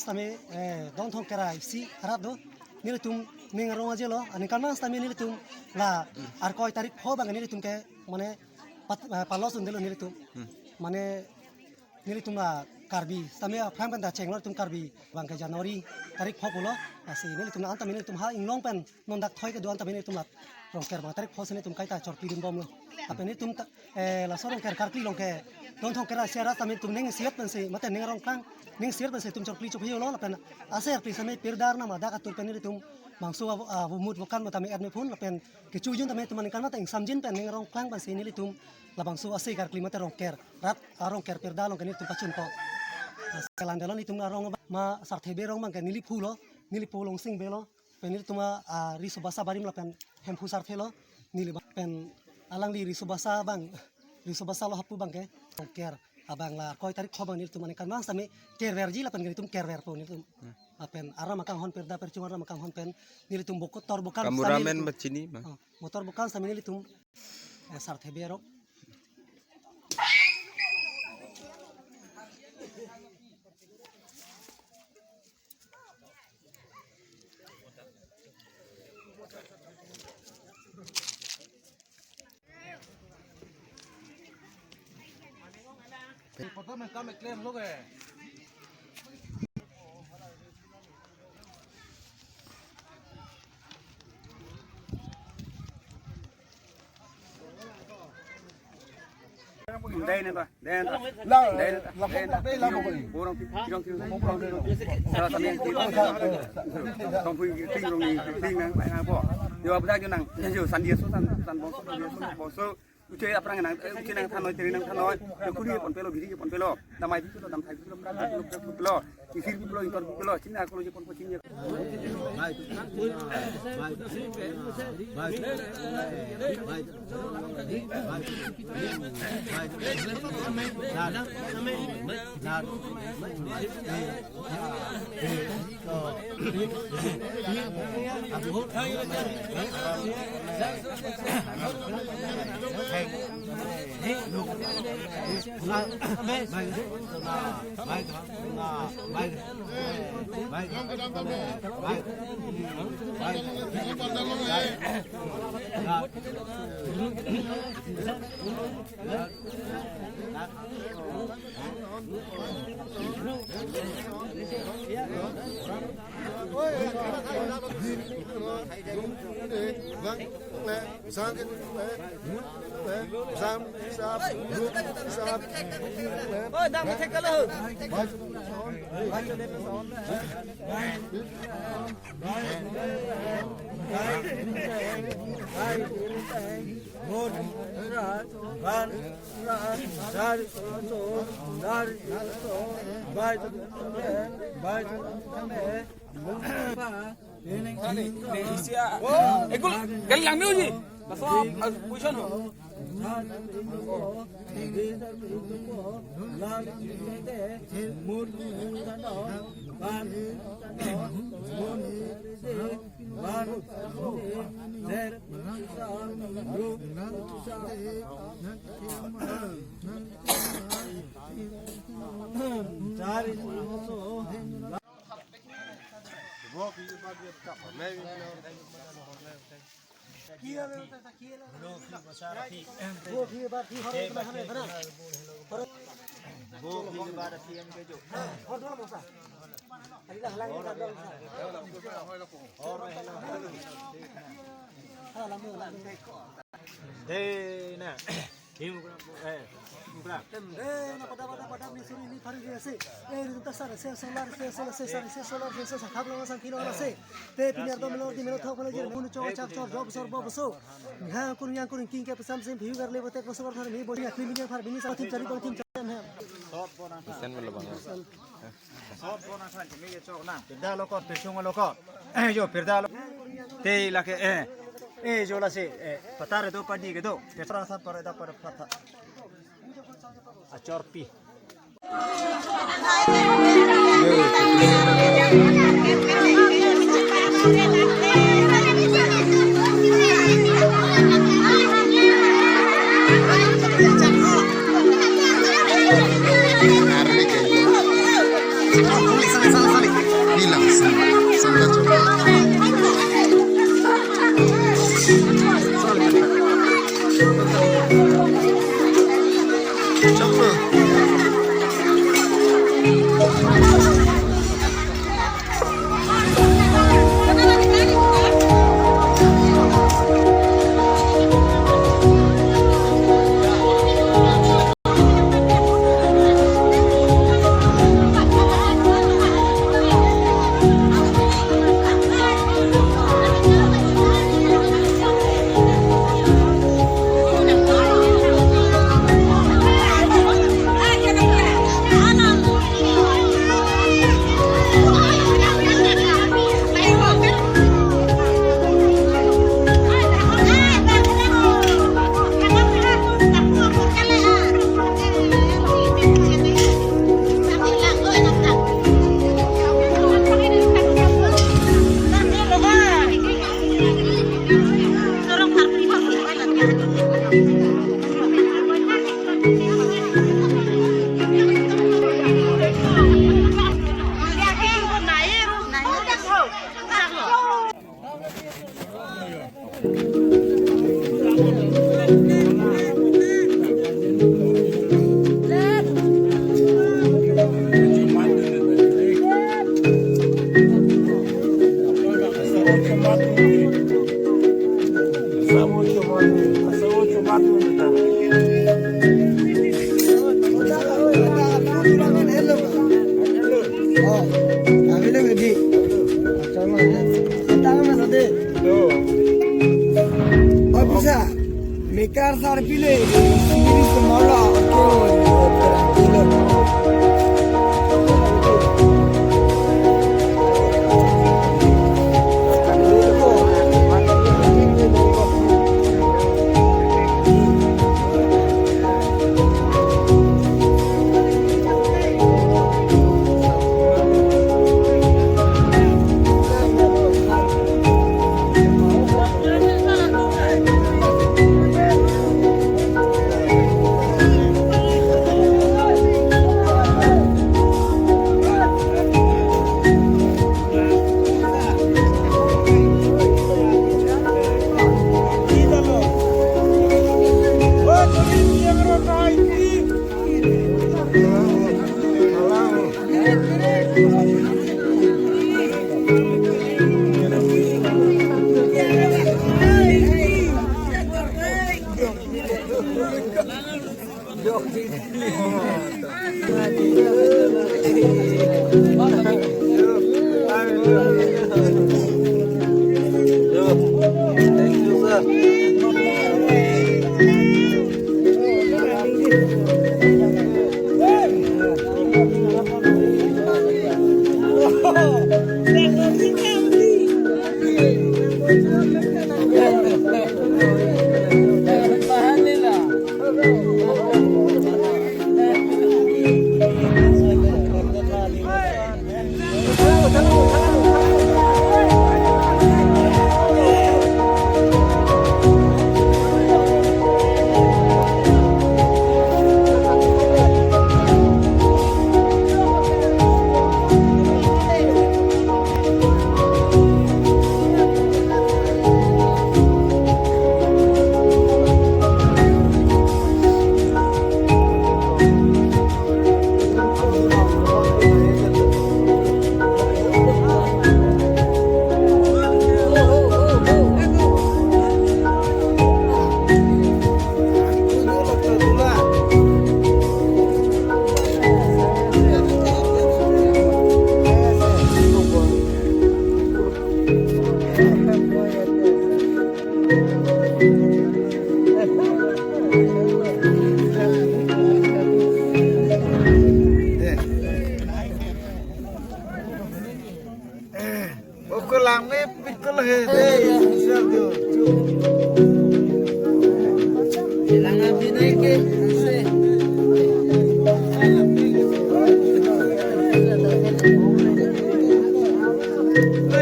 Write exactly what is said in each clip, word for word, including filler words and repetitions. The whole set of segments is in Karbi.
Tame, eh, Don Thongkera isi arat do. Nelitum ning arong aje lo. Aningkan mas tame nelitum la Arkoi tarik pho abang nelitum ke mane pat, eh, palos un-e lo nelitum. Hmm. Mane nelitum la Karbi. Tame aphrang pen ta chenglo nelitum Karbi abang ke January tarik pho pulo. Lasi nelitum la an tame nelitum ha inglong pen non dak thoi kedo-an tame nelitum la Rongker abang tarik pho si nelitum kaita chorpi dun bomlo. Lapen nelitum ta, eh, laso Rongker karkli along ke Don Thongkera isi arat tame nelitum ning isi-et pensi, mate ning arong klang, ning isi-et pensi nelitum chorpi chophi-o lo, lapen ase arpli same pirda arnam adak atur pen nelitum bangso avo, avo mut vokan mate me-et me phun, lapen kechojun tame nelitum aningkan mate ingsamjin pen ning arong klang pensi nelitum labangso ase karkli mate Rongker, rat, ah, Rongker pirda along ke nelitum pachunpo. Lasi kelang delo nelitum arong ma Sarthe Bey arong abang ke neli phu lo, neli po Longsing Bey lo. Pen nelitum a, ah, riso basa barim lapen Hemphu Sarthe lo, neli ba-, pen alangli riso basa abang, riso basa lo hapu abang ke, Rongker abang la Arkoi tarik pho abang nelitum aningkan mas tame kerverji lapen nelitum kerverpo nelitum. Hmm. Lapen aram akanghon pirda pirchung aram akanghon pen nelitum bokotor bokan Kamura sambil men nelitum bachini ma. Oh, motor bokan sambil nelitum, eh, Sarthe Bey arong. Dei neta, dei neta. La, dei neta, la, dei neta. La, la, la. Borong, borong, borong, borong. Salah satu yang di, tongpui ting rong ni, ting nang, nang apa? Yo, apa dah nang? Yo, Sandi Aso, San, San Bongso, Sandi Aso, Bongso. Uche aphrang nang, eh, uche nang thanoi, teri nang thanoi. Yo, kuri pon pelo, biri pon pelo. Damai pon pelo, damthai pon pelo, prak pon pelo, prak pon pelo. Kisir pon pelo, intor pon pelo, chini ako lo je pon pon chini. Ekul, gal lang music. Laso, ah, position ho. Dei na. Him, eh, mukra. Eh, na pada, pada, pada, ni suri, ni phari, ni ase. Eh, ni ta sar, se, solar, se, solar, se, sar, se, solar, se, se, sa, khap, lama, sang, kilo, lama, se. Te, pini, ardo, melo, di, melo, thok, melo, jir, munu, chok, chak, chor, job, sor, bob, so. Ni ha, kun, yang, kun, king, ke, pesam, sem, phiu, gar, le, botek, boso, gar, thar, mi, bo, ya, klim, yang, phar, bini, sa, tim, chari, bang, tim, chari, em, hem. Sen melo bang. Sot bon asan kami ke chok nang. Pirda lo kot, pirchung lo kot. Eh, jo, pirda lo. Te lake, eh. Eh, jo lasi, eh, patar do padi kedo. Petra sat pare da pare pata. Achor pi. Officer, mekar sarpile, siri semola, oke, tranquilo. Oke, lang me pikul he de, sir do.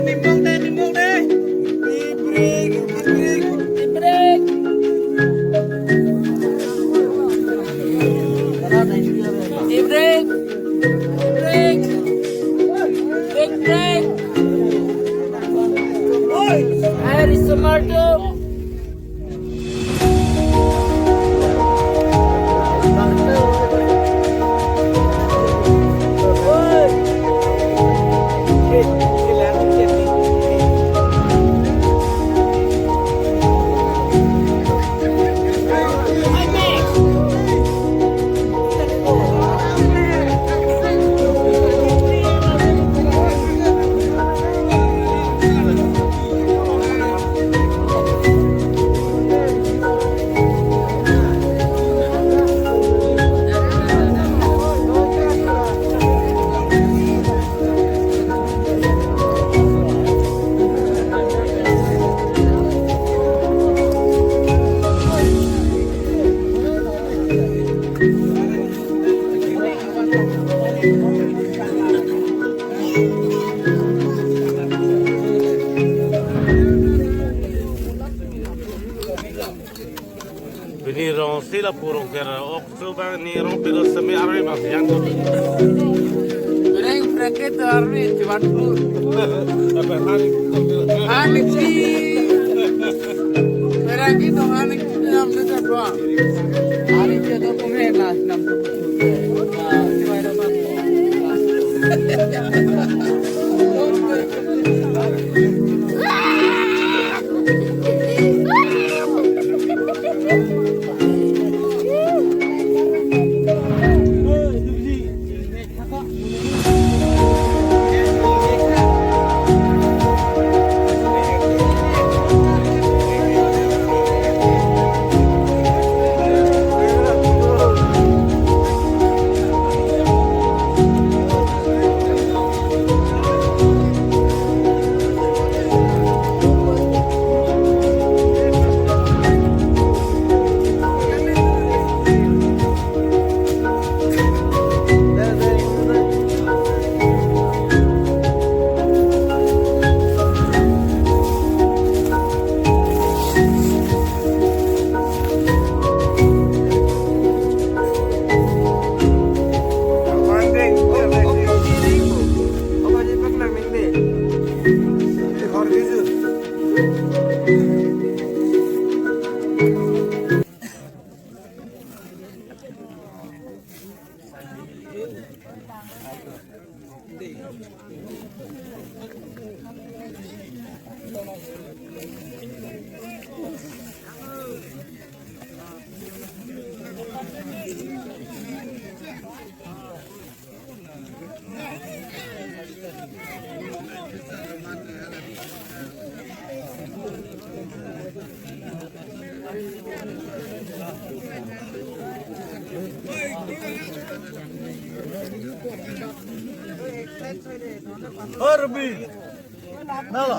Nimong de, nimong de. Tea break, tea break. Tea break. Tea break. Tea break. Break, break. Air is tomato. Sila purung kera ok tu bang ni rong pilo semi army bang yang tu. Bereng bereng ke tu army cuman tu. Apa hari? Hari si. Bereng ke tu hari si nam tu apa? Hari si tu kau hena nam tu. Harbi. Nalo.